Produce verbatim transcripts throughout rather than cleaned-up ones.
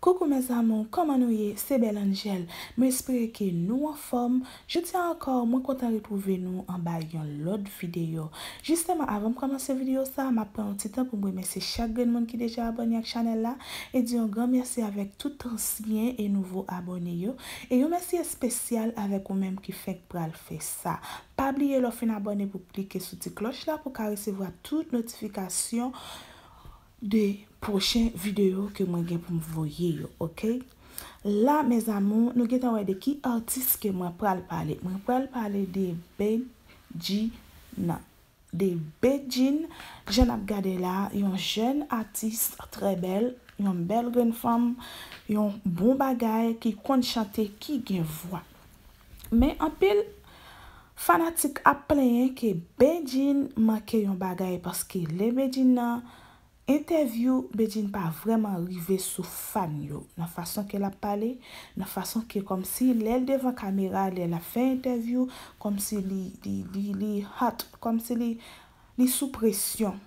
Coucou mes amours, kòman nou ye? Se Belle Angel. Mwen espere ke nou anfòm. Jodi a ankò, mwen kontan retwouve nou anba yon lòt videyo. Jisteman, avan m kòmanse videyo sa, m ap pran yon ti tan pou m remèsye chak grenn moun ki deja abòne ak chanèl la e di yon gran mèsi avèk tout ansyen e nouvo abòne yo. E yon mèsi espesyal avèk ou menm ki fenk pral fè sa. Pa bliye lè w fin abòne pou klike sou ti klòch la pou w ka resevwa tout notifikasyon de pwochen videyo ke mwen gen pou m voye yo, oke? La, mes amours, nou gentan wè de ki atis ke mwen pral pale. Mwen pral pale de Bedjine. De Bedjine, jan n ap gade la, yon jèn atis trè bèl, yon bèl grenn fanm, yon bon bagay ki konn chante, ki gen vwa. Men anpil fanatik ap plenyen ke Bedjine manke yon bagay paske lè Bedjine nan entèvyou, Bedjine pa vrèman rive sou fan yo nan fason ke l ap pale, nan fason ke kòmsi lè l devan kamera, lè l ap fè entèvyou, kòmsi li, li, li, li hot, kòmsi li, li sou presyon.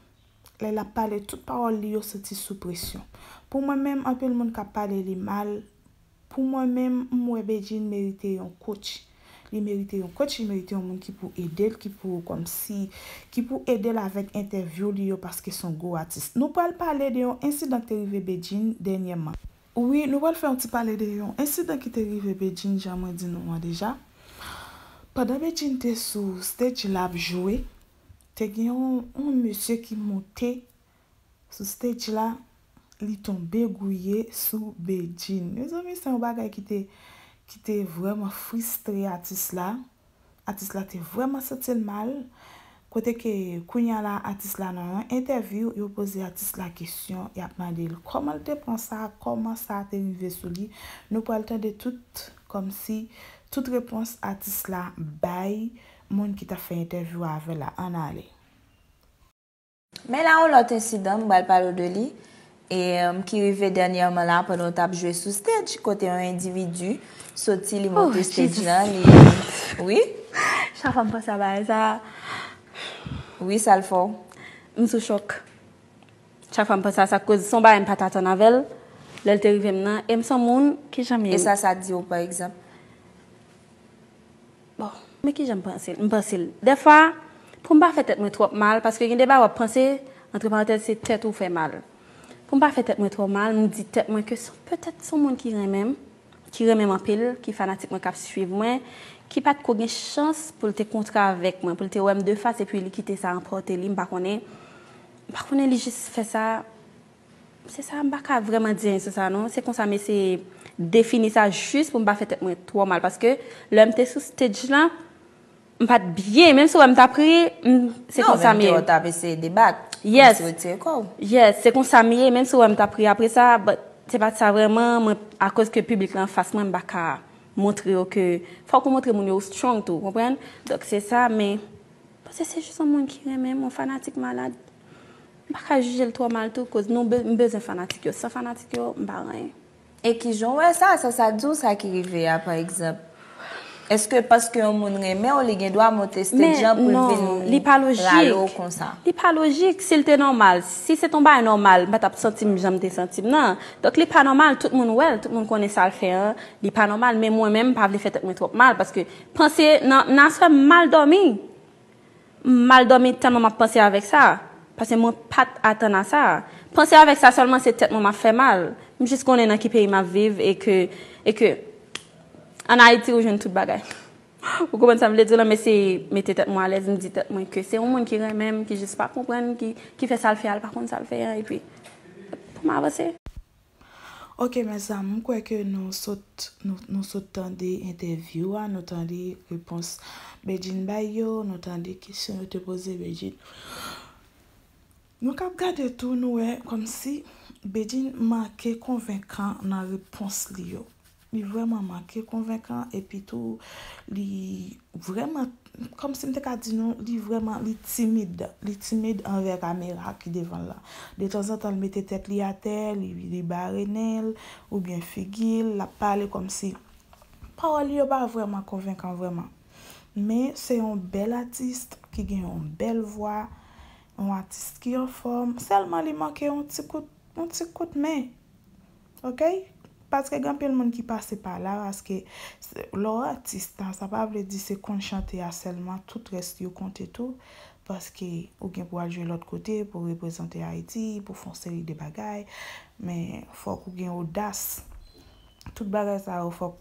Lè l ap pale, tout pawòl li yo soti sou presyon. Pou mwen menm, anpil moun k ap pale li mal, pou mwen menm, m wè Bedjine merite yon coach. Li merite yon coach, li merite yon moun ki pou ede l, ki pou kòmsi, ki pou ede l avèk entèvyou li yo paske se yon gwo atis. Nou pral pale de yon ensidan ki te rive Bedjine dènyèman. Wi, nou pral fè yon ti pale de yon ensidan ki te rive Bedjine, jan mwen di nou an deja. Pandan Bedjine te sou stage la ap jwe, te gen yon, yon mesye ki monte sou stage la, li tonbe gouye sou Bedjine. Mezanmi, se yon bagay ki te, ki te vrèman fristre atis la. Atis la te vrèman santi l mal. Kote ke kounye a la, atis la nan yon entèvyou, yo poze atis la kesyon, y ap mande l kòman l te pran sa, kòman sa te rive sou li. Nou pral tande tout, kòmsi, tout repons atis la bay moun ki t ap fè entèvyou avè l la. Ann ale. Men la yon lòt ensidan, m pral pale w de li, e, em, ki rive dènyèman la pandan w t ap jwe sou stage, kote yon endividi soti, li monte stage lan, li, wi. Chak fwa m panse a bagay sa, wi, sa l fè w? M sou chòk. Chak fwa m panse a sa, koz se yon bagay m pa t atann avè l, lè l te rive m nan, e m se yon moun ki janm ye. E sa, sa di w, pa egzanp? Bon, men kijan m panse l? M panse l. Dèfwa, pou m pa fè tèt mwen twòp mal, paske gen de bagay w ap panse, antre parantèz, se tèt ou fè mal. Pou m pa fè tèt mwen twò mal, m di tèt mwen ke se, petèt se yon moun ki renmen m, ki renmen m anpil, ki fanatik mwen, k ap swiv mwen, ki pa t ko gen chans pou l te kontre avèk mwen, pou l te wè m de fas, epi li kite sa anpòte li, m pa konnen, m pa konnen li jis fè sa. Se sa, m pa ka vrèman di anyen sou sa non. Se konsa m eseye defini sa jis pou m pa fè tèt mwen twò mal. Paske lè m te sou stage lan, m pa t byen. Menm si w wè m t ap ri, m, se konsa m ye. Non, menm te w t ap eseye debat. Yes. Kòmsi retire kò w. Yes, se konsa m ye. Menm si w wè m t ap ri apre sa, but se pa t sa vrèman. Mwen, akoz ke piblik la anfas mwen, m pa ka montre yo ke, fòk ou montre moun yo ou strong tou, konprann? Donk se sa, men Paske se jis yon moun ki renmen m, yon fanatik malad. M pa ka jije l twò mal tou, koz nou be-, m bezwen fanatik yo. San fanatik yo, m pa anyen. E kijan w wè sa? Sa sa di w sa ki rive a, pa egzanp? Èske paske yon moun renmen w, li gen dwa monte stage lan pou l vin rale w konsa? Men non, li pa lojik. Li pa lojik. Si l te nòmal, si se t yon bagay nòmal, m pa t ap santi m jan m te santi m nan. Donk, li pa nòmal, tout moun wè l, tout moun konnen sa l fè an. Li pa nòmal, men mwen menm, m pa vle fè tèt mwen twòp mal, paske panse nan, nan aswè m mal dòmi. M mal dòmi tèlman m ap panse avèk sa, paske mwen pa t atann a sa. Panse avèk sa sèlman se tèt mwen m ap fè mal. M jis konnen nan ki peyi m ap viv e ke, e ke ann Ayiti ou jwenn tout bagay. Ou konprann sa m vle di w lan, m eseye mete tèt mwen alèz, m di tèt mwen ke se yon moun ki renmen m, ki jis pa konprann, ki, ki fè sa l fè a, l pa konn sa l fè a, epi pou m avanse. Ok, mes amours, m kwè ke nou sot, nou, nou sot tande entèvyou a, nou tande repons Bedjine bay yo, nou tande kesyon yo te poze Bedjine. Nou k ap gade tou, nou wè kòmsi Bedjine manke konvenkan nan repons li yo. Li vrèman manke konvenkan, epi tou, li vrèman, kòmsi m te ka di nou, li vrèman, li timid. Li timid anvè kamera ki devan l lan. Detanzantan, l mete tèt li atè, li, li bare nen l, oubyen figi l, l ap pale kòmsi pawòl li yo pa vrèman konvenkan vrèman. Men, se yon bèl atis ki gen yon bèl vwa, yon atis ki anfòm, sèlman li manke yon ti kout, yon ti kout men. Ok? Paske gen anpil moun ki pase pa la, paske lè w atis, sa pa vle di se konn chante a sèlman, tout rès yo konte tou, paske ou gen pou al jwe lòt kote, pou reprezante Ayiti, pou fè yon seri de bagay, men fòk ou gen odas. Tout bagay sa yo fòk,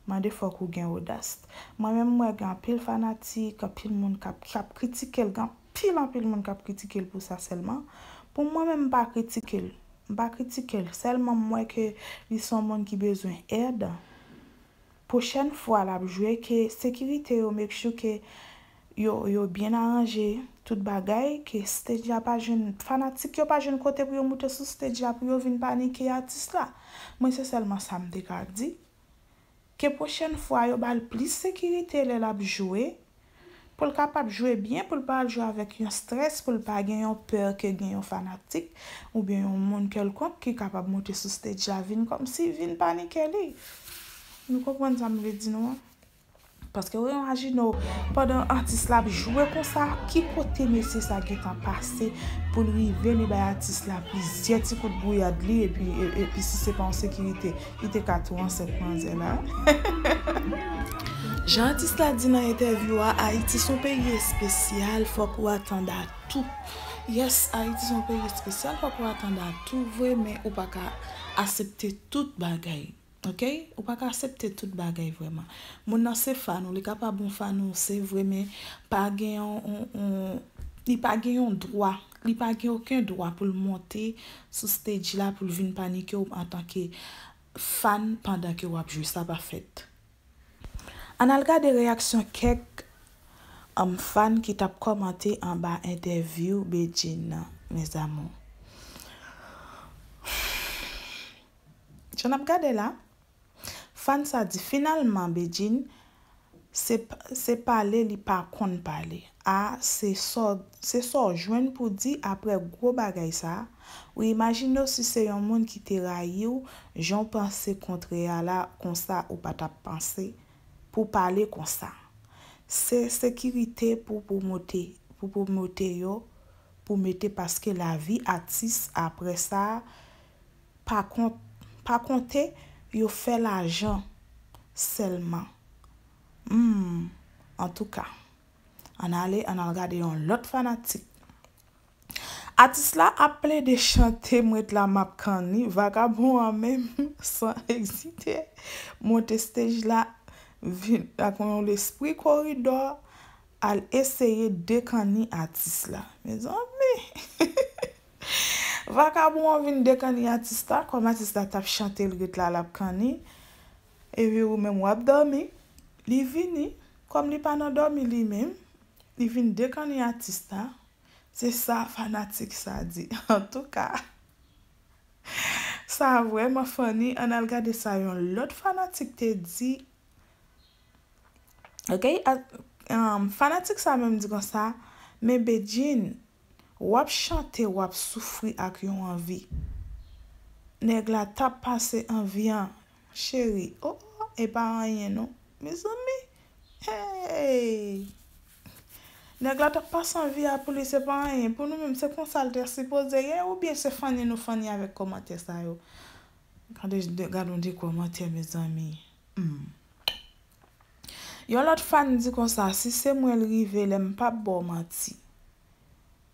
mande fòk ou gen odas. Mwen menm, m wè gen anpil fanatik, anpil moun k ap, k ap kritike l, gen anpil, anpil moun k ap kritike l pou sa sèlman. Pou mwen menm, m pa kritike l. M pa kritike l. Sèlman m wè ke li se yon moun ki bezwen èd. Pwochèn fwa l ap jwe, ke sekirite yo make sure ke yo, yo byen aranje tout bagay, ke stage la pa jwenn, fanatik yo pa jwenn kote pou yo moute sou stage la pou yo vin panike atis la. Mwen se sèlman sa m te ka di. Ke pwochèn fwa yo ba l plis sekirite lè l ap jwe, pou l kapab jwe byen, pou l pa al jwe avèk yon strès, pou l pa gen yon pè ke gen yon fanatik oubyen yon moun kèlkonk ki kapab moute sou stage la vin kòmsi vin panike li. Nou konprann sa m vle di nou an? Paske w imajine w, pandan atis la ap jwe konsa, ki kote mesye sa gentan pase pou l rive li bay atis la plizyè ti kout gouyad li, epi, e- epi si se pa yon sekirite, li te ka tou ansent manzè la. Jan atis la di nan entèvyou a, Ayiti se yon peyi espesyal, fòk ou atann a tou. Yes, Ayiti se yon peyi espesyal, fòk ou atann a tou vre, men ou pa ka aksepte tout bagay. Ok? Ou pa ka aksepte tout bagay vrèman. Moun nan se fan ou, li kapab yon fan ou, se vre, men pa gen yon, yon, yon, li pa gen yon dwa, li pa gen okenn dwa pou l monte sou stage la, pou l vin panike w antanke fan pandan ke w ap jwe, sa pa fèt. Ann al gade reyaksyon kèk, um, fan ki t ap kòmante anba entèvyou Bedjine nan, mes amours. Jan n ap gade la, fan sa di, finalman, Bedjine, se, se pale li pa konn pale. A, se sa w, se sa w jwenn pou di apre gwo bagay sa a. Ou imajine w si se yon moun ki te rayi w, jan w panse kontrè a la, konsa ou pa t ap panse pou pale konsa. Se sekirite pou pwomote, pou pwomote yo, pou mete paske lavi atis apre sa, pa kont, pa konte, yo fè lajan sèlman. Hmm, antouka, ann ale, ann al gade yon lòt fanatik. Atis la ap plede chante, m ret la m ap kanni, vakabon an menm, san ezite, monte stage la, vin ak yon lespri koridò, al eseye dekanni atis la. Mezanmi! Vakabon an vin dekanni atis la, kòm atis la t ap chante, l ret la, l ap kanni. Epi ou menm w ap dòmi. Li vini, kòm li pa nan dòmi li menm, li vin dekanni atis la. Se sa fanatik sa di. Antouka, sa vrèman funny. Ann al gade sa yon lòt fanatik te di. Ok? A, um, fanatik sa menm di konsa, men Bedjine, w ap chante, w ap soufri ak yon anvi. Nèg la t ap pase anvi an, cheri. Oh, e pa anyen non. Mezanmi. Hey! Nèg la t ap pase anvi a pou li, se pa anyen. Pou nou menm, se konsa l te sipoze ye, oubyen se funny nou funny avèk kòmantè sa yo? Gade, gade yon de kòmantè, mezanmi. Hmm. Yon lòt fan di konsa, si se mwen l rive la, m p ap ba w manti.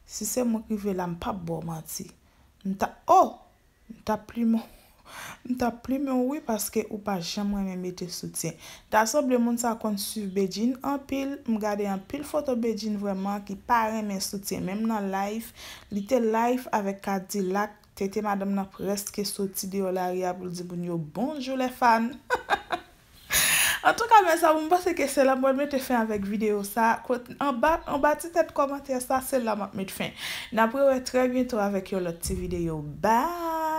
Si se mwen k rive la, m p ap ba w manti. M ta, oh! M t ap plimen w. M t ap plimen w wi, paske ou pa janm renmen mete soutyen. Ta sanble moun sa konn swiv Bedjine anpil. M gade anpil foto Bedjine vrèman ki pa renmen soutyen. Menm nan live, li te live avèk Kadilak. Tete madanm nan prèske soti deyò lari a pou l di moun yo bonjou les fans. Antouka, mes amours, m panse ke se la m pral mete fen avèk videyo sa. Kot, anba, anba ti tèt kòmantè sa, se la m ap met fen. N ap rewè trè byento avèk yon lòt ti videyo. Bye!